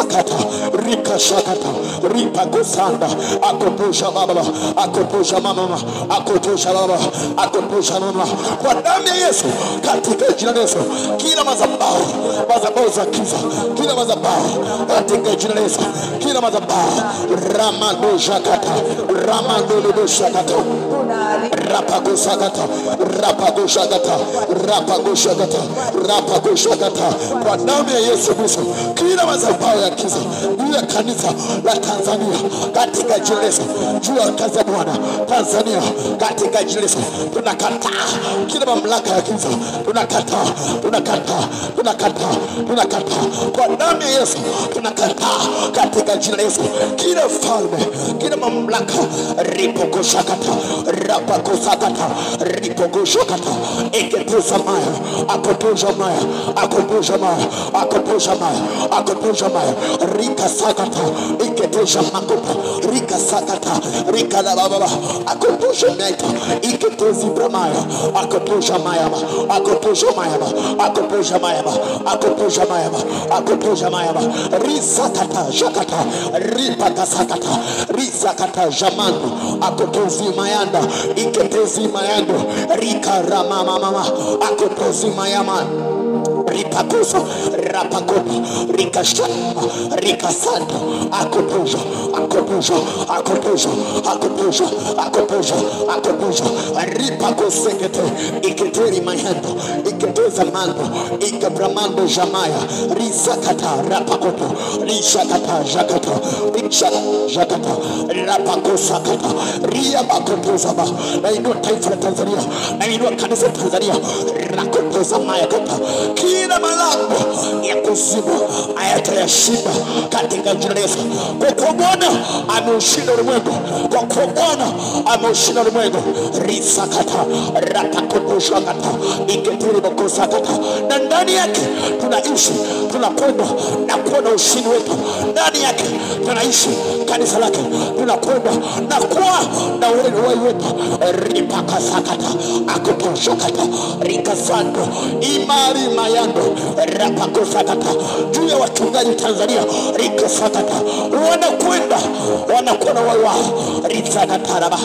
Risakata, Rikashakata, Ripakosanda, Akotosha baba, Akotosha mama, Akotosha baba, Akotosha mama. Kwa damu ya Yesu, katika jina la Yesu, kila madhabahu, madhabahu za kiza, kila madhabahu katika jina la Yesu, kila madhabahu Ramadoshakata, Ramadoshakata, Rapakosakata, Rapakoshakata, Rapakoshakata, Rapakoshakata. Kwa damu ya Yesu Kristo, kila madhabahu ya kiza juu ya kanisa la Tanzania katika jina la Yesu, juu ya kazi ya Bwana Tanzania katika jina la Yesu, tunakataa kila mamlaka ya kiza, tunakataa, tunakataa, tunakataa, tunakataa kwa damu ya Yesu, tunakataa katika jina la Yesu kila falme, kila mamlaka ripokoshakata, rapakosakata, ripokoshakata, eketeza maya, akotosha maya, akotosha maya, akotosha maya, akotosha maya, rikasakata, iketesha makopa, rikasakata, rikalababa, akotosha meta, iketezi bramaya, akotosha maya, akotosha maya, akotosha maya, akotosha maya, akotosha maya, risakata, shakata, ripakasakata, risakata jamando, akotozi mayanda, iketezi mayando, rikaramama mama, akotozi mayama, ripakoso, rapakopa, rikashama, rikasando, akotoja, akotoja, akotoja, akotoja, akotoja, akotoja, ripakosekete, iketeri mayando, iketeza mando, ikabramando jamaya, risakata, rapakoto, rishakata, jakata, risha, jakata, rapakosakata, riabakotozaba. Nainua taifa la Tanzania, nainua kanisa Tanzania, rakotoza mayakata, kila malango ya kuzimu hayatayashinda katika jina la Yesu. Kwa kuwa Bwana ameushinda ulimwengu, kwa kuwa Bwana ameushinda ulimwengu. Risakata, rapakotoshakata, iketeri bokosakata, na ndani yake tunaishi, tunakwenda na kuona ushindi wetu. Ndani yake tunaishi, kanisa lake tunakwenda na kuwa na uhai wetu. Ripakasakata, akotoshakata, rikasando, imari mayando, rapakosakata, juu ya wachungaji Tanzania, rikasakata, wanakwenda, wanakuwa na uhai wao, risakata raba.